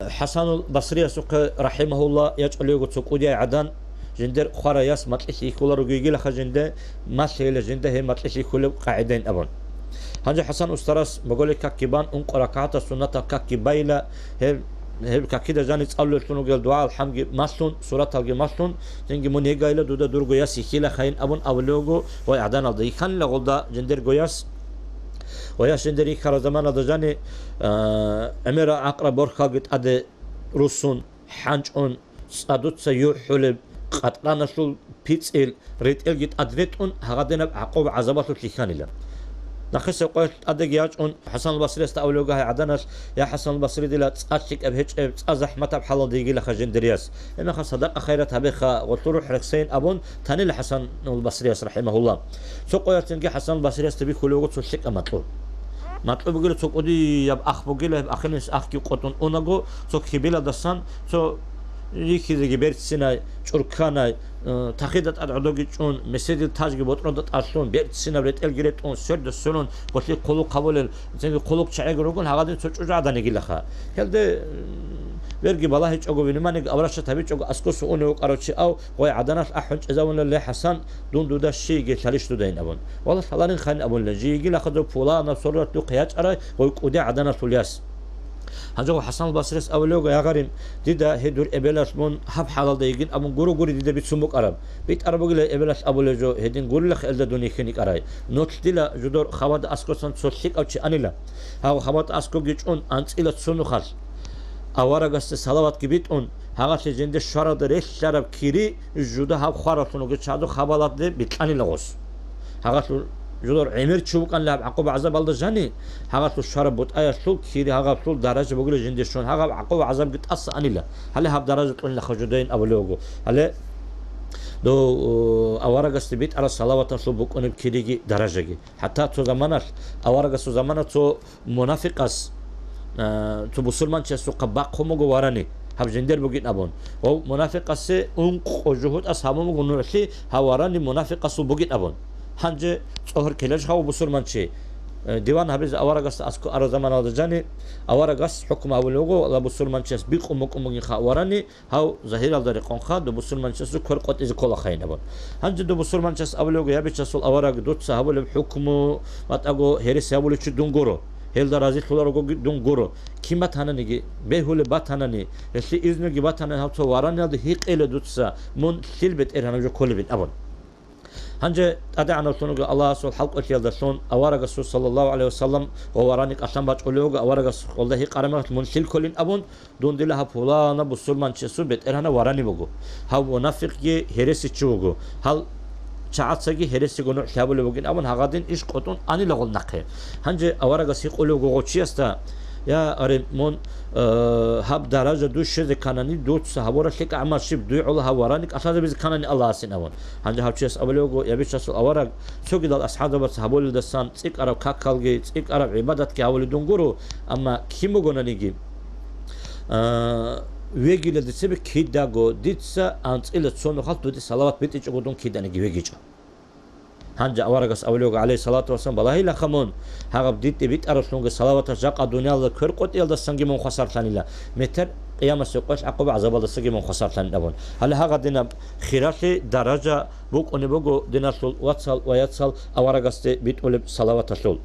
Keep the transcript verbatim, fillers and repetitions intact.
ХӀасанул Басриясухъе, рахӀимагьулла, ячӀулего цо кӀудияй гӀадан, жиндер хварай яс макьилъ йихьуларуги йигилаха жинде, малъейила жинда гьеб макьилъ йихьулеб къагӀидайин абун. Гьанже ХӀасан устарас боголил какги бан, ункъо ракагӀатал суннатал какги байила, гьеб, гьеб какида жани цӀалулеллъун ругел дугӀа-алхӀамги малъун, сураталги малъун, цинги мун гьегайила дуда дурго яс йихьилахайин абун абулевго гъой гӀаданалда. Йихьанила гъолда жиндерго яс, ва яс жиндер йихьараб заманалда жани, а, гӀемерал гӀакъуба борхалги тӀаде руссун, хӀанчӀун, цӀадуца юхӀулеб, къатӀраналъул пицӀил, ретӀелги тӀад ретӀун, гьагъадинаб гӀакъуба-гӀазабалъулъ йихьанила. Нахъисеб къоялъ тӀадеги ячӀун, ХӀасанул Басриясда абулев гьай гӀаданалъ: «Я ХӀасанул Басри, дила цӀа лъикӀаб гьечӀеб, цӀа захӀматаб хӀалалда йигилаха жиндир яс. Гьебмехалъ садакъа-хайрат гьабеха, гъолъул рухӀ рехсейин», — абун, танила ХӀасанул Басрияс, рахӀимагьулла. Цо къоялъ цинги ХӀасанул Басриясда бихьулев вуго цо лъикӀаб макьу. Макьу бугила цо кӀудияб ах бугила, гьеб ахилинас ахги къотӀун унаго, цо кибилалдасан цо рихьизеги берцинай, чӀурканай, э, тахида тӀад гӀодоги чӀун, меседил тажги ботӀрода тӀад лъун, берцинаб ретӀелги ретӀун, сверда сверун, гъолъи хъулухъ гьабулел, цинги хъулухъ чагӀиги ругун, гьагъадин цо чӀужугӀадан йигилаха. Гьелде, м, берги балагьичӀого, вниманиеги обращать гьабичӀого, аскоса унев вукӀарав чи ав гъой гӀаданалъ ахӀун чӀезавуна: «Ле, ХӀасан, дун дуда щийги лъалищ дудайин», — абун. «Валлагь, лъаларин хъайин», — абунила. Жийгилаха дов пуланаб сордоялъ духъе ячӀарай гъой кӀудияй гӀаданалъул яс. Гьанже ХӀасанул Басрияс абулев вуго: «Я гъарим, дида гьей дур эбелалъ мун гьаб хӀалалда йигин абун гуро-гури дида бицун букӀараб. БитӀараб бугила эбелалъ абулев жо, гьедин гурилаха элда дун йихьин йикӀарай. Нуц дила жудор хабада аскосан цо лъикӀав чи анила. Гьав хабада аскоги чӀун, анцӀила цо нухалъ аварагасде салаватги битӀун, гьагъалъе жинде щваралда релълъараб кири жуда гьаб хваралъун вугев чаду хабалатде бикьанила гъос. Гьагъалъул жудор гӀемер чи вукӀанила гьаб гӀакъуба-гӀазабалда жани, гьагъалъул щвараб бутӀаялъул кири, гьагъалъул даража бугила жинде щун, гьагъаб гӀакъуба-гӀазабги тӀаса анила. Гьале гьаб даража кьунилаха жудайин», — абулев вуго. Гьале дов, о, аварагасде битӀараб салаваталъул букӀунеб кириги даражаги. ХӀатта цо заманалъ, аварагасул замана цо мунафикъас, а, цо бусурманчиясухъа бахъун буго варани, гьаб жиндер бугин абун. Ва мунафикъасе ункъо жугьутӀас гьабун буго нугӀлъи гьав варани мунафикъасул бугин абун. Гьанже цӀогьор ккеларищ гьав бусурманчи? Э, диван гьабизе аварагасда аскӀо араб заманалда жани, аварагас хӀукму гьабулев вуго, ва бусурманчияс бикъун букӀун бугинха варани, гьав загьиралда рекъонха доб бусурманчиясул квер къотӀизе кколахайин абун. Гьанже доб бусурманчияс абулев вуго: «Я бичасул авараг, дуца гьабулеб хӀукму батӀаго гьереси гьабулев чи дун гуро, гьелда разилъуларого дун гуро. Кин батананиги, бегьулеб батанани, гьелъие изнуги батанани, гьав цо вараниялда гьикъейила дуца, мун лъил бетӀергьанаб жо кколебин», — абун. Гьанже ТӀадегӀанавлъун вуго Аллагьасул хӀалкӀолъиялдалъун аварагасул, саллаллагьу гӀалайгьи вассалам, ва варани кӀалъан бачӀулев вуго аварагас гъолда гьикъараб мехалъ: «Мун лъил кколин?» — абун, «Дун дила гьаб пуланаб бусурманчиясул бетӀергьанав варани буго. Гьав мунафикъги гьересичи вуго. Гьал чагӀацаги гьересиго нугӀлъи гьабулеб бугин», — абун, гьагъадин иш къотӀун анила гъол нахъе. Гьанже аварагас гьикъулев вуго гъов чиясда: «Я, гъарим, мун, э, гьаб даража дуй щвезе кканани, дуца гьабураб лъикӀаб гӀамал щиб дуй гӀоло гьав варани кӀалъазабизе кканани Аллагьасин», — абун. Гьанже гьав чияс абулев вуго: «Я бичасул авараг, цогидал асхӀабзабаца гьабулелдасан цӀикӀкӀараб какалги, цӀикӀкӀараб гӀибадатги гьабулев дун гуро, амма кин бугонаниги, а, вегилалде цебе кидаго дица анцӀила цо нухалъ дуде салават битӀичӀого дун киданиги вегичӀо». Гьанже аварагас абулев вуго, гӀалайгьиссалату вассалам: «Балагьилаха мун, гьагъаб дитӀе битӀараблъунги салаватас жакъа дуниялалда квер къотӀиялдасанги мун хвасарлъанила, метер къиямасеб къоялъ гӀакъуба-гӀазабалдасаги мун хвасарлъанин», — абун. Гьале гьагъадинаб хиралъи даража букӀунеб буго диналъул вацал ва яцал аварагасде битӀулеб салаваталъул.